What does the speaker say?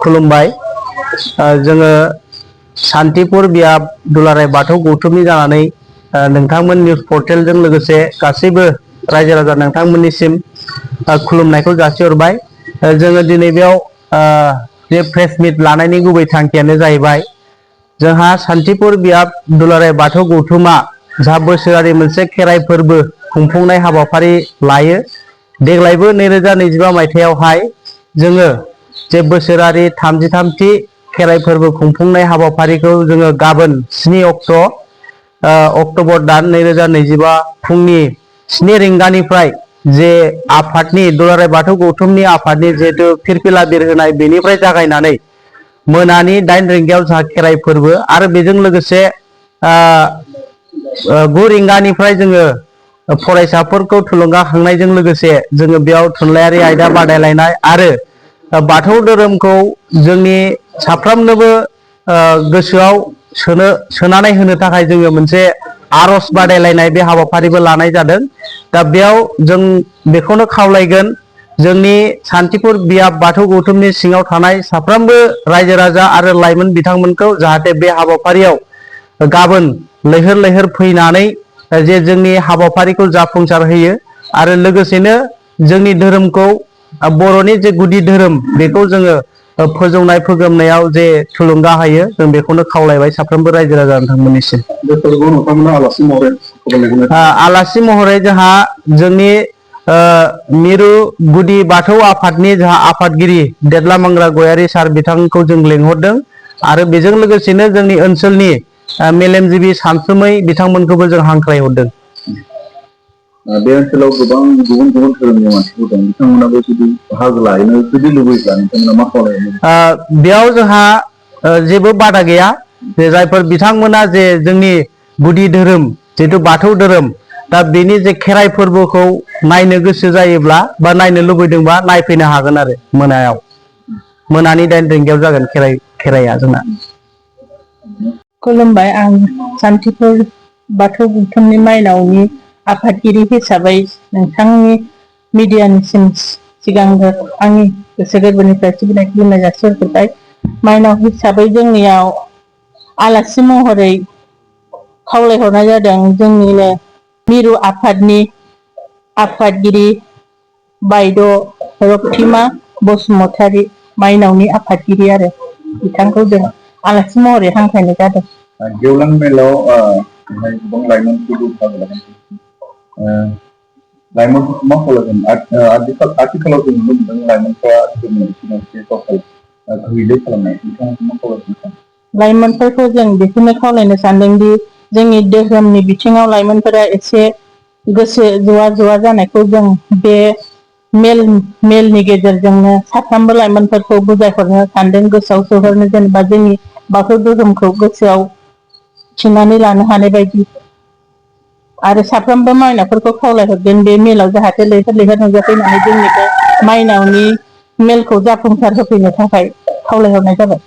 खुलुमबाय। जोङो सान्तिपुर बियाब दुलाराय बाथौ गौथुमनि जानानै नोंथांमोन निउस पर्टेलजों लोगोसे गासैबो रायजो राजा नोंथांमोननिसिम खुलुमनायखौ जासिहरबाय। जोङो दिनै बेयाव जे प्रेस मिट लानायनि गुबै थांखियानो जाहैबाय जोंहा सान्तिपुर बियाब दुलाराय बाथौ गौथुमा जा बोसोरारि मोनसे खेराइ फोरबो खुंफुंनाय हाबाफारि लायो। देग्लायबो 2025 मायथाइयावहाय जोङो जे बोसोरारि 33थि खेराइ फोरबो खुंफुंनाय हाबाफारिखौ जोङो गाबोन 7 अक्ट'बर दान 2025 फुंनि 7 रिंगानिफ्राय जे आफादनि दुलाराय बाथौ गौथुमनि आफादनि जिहेतु फिरफिला बिर होनाय बेनिफ्राय जागायनानै मोनानि 8 रिंगायाव जोंहा खेराइ फोरबो आरो बेजों लोगोसे 9 रिंगानिफ्राय जोङो फरायसाफोरखौ थुलुंगाखांनायजों लोगोसे जोङो बेयाव थुनलाइयारि आयदा बादायलायनाय आरो बाथौ धोरोमखौ जोंनि साफ्रोमनोबो गोसोआव सोनानै होनो थाखाय जोङो मोनसे आर'ज बादायलायनाय बे हाबाफारिबो लानाय जादों। दा बेयाव जों बेखौनो खावलायगोन जोंनि सान्तिपुर बियाब बाथौ गौथुमनि सिङाव थानाय साफ्रोमबो रायजो राजा आरो लाइमोन बिथांमोनखौ जाहाथे बे हाबाफारियाव गाबोन लैहोर लैहोर फैनानै जे जोंनि हाबाफारिखौ जाफुंसार होयो आरो लोगोसेनो जोंनि धोरोमखौ बर'नि जे गुदि धोरोम बेखौ जोङो फोजौनाय फोग्रोमनायाव जे थुलुंगा होयो जों बेखौनो खावलायबाय साफ्रोमबो रायजो राजा नोंथांमोननिसिम। आलासि महरै जोंहा जोंनि मिरु गुदि बाथौ आफादनि जोंहा आफादगिरि देदला मंग्रा गयारि सार बिथांखौ जों लेंहरदों आरो बेजों लोगोसेनो जोंनि ओनसोलनि मेलेमजिबि सानसुमै बिथांमोनखौबो जों हांख्रायहरदों। बे ओनसोलाव गोबां गुबुन गुबुन धोरोमनि मानसिफोर दं, बिथांमोनाबो जुदि बाहागो लानो जुदि लुबैयोब्ला नोंथांमोना मा खालामो? बेयाव जोंहा जेबो बादा गैया। जे जायफोर बिथांमोना जे जोंनि गुदि धोरोम जिहेथु बाथौ धोरोम दा बेनि जे खेराइ फोरबोखौ नायनो गोसो जायोब्ला बा नायनो लुबैदोंबा नायफैनो हागोन आरो मोनायाव मोनानि 8 रिंगायाव जागोन खेराइया जोंना। खुलुमबाय। आं सान्तिपुर बाथौ गौथुमनि माइनावनि आफादगिरि हिसाबै नोंथांनि मिडियानिसिम सिगांग्रो आंनि गोसो गोरबोनिफ्राय सिबिनाय खुलुमनाय जासिहरबाय। माइनाव हिसाबै जोंनियाव आलासि महरै खावलायहरनाय जादों जोंनिनो मिरु आफादनि आफादगिरि बायद' रक्तिमा बसुमतारी माइनावनि आफादगिरि आरो बिथांखौ जों आलासि महरै हांख्रायनाय जादों। गेवलां मेलाव गोबां लाइमोनफोरखौ बाहागो लादों। लाइमोनफोरखौ मा खालामगोन? आथिखालाव जों नुनो मोनदों लाइमोनफ्रा गैलै खालामनाय, बिथांमोनखौ मा खालामगोन? लाइमोनफोरखौ जों बेखौनो खावलायनो सानदोंदि जोंनि धोरोमनि बिथिङाव लाइमोनफोरा एसे गोसो ज'आ जानायखौ जों बे मेलनि गेजेरजोंनो साफ्रोमबो लाइमोनफोरखौ बुजायहरनो सानदों, गोसोआव सोहरनो, जेनेबा जोंनि बाथौ धोरोमखौ गोसोआव थिनानै लानो हानाय बायदि आरो साफ्रोमबो माइनावफोरखौ खावलायहरगोन बे मेलाव जाहाथे लैहोर लैहोर नुजाफैनानै जोंनि बे माइनावनि मेलखौ जाफुंसार होफैनो थाखाय खावलायहरनाय जाबाय।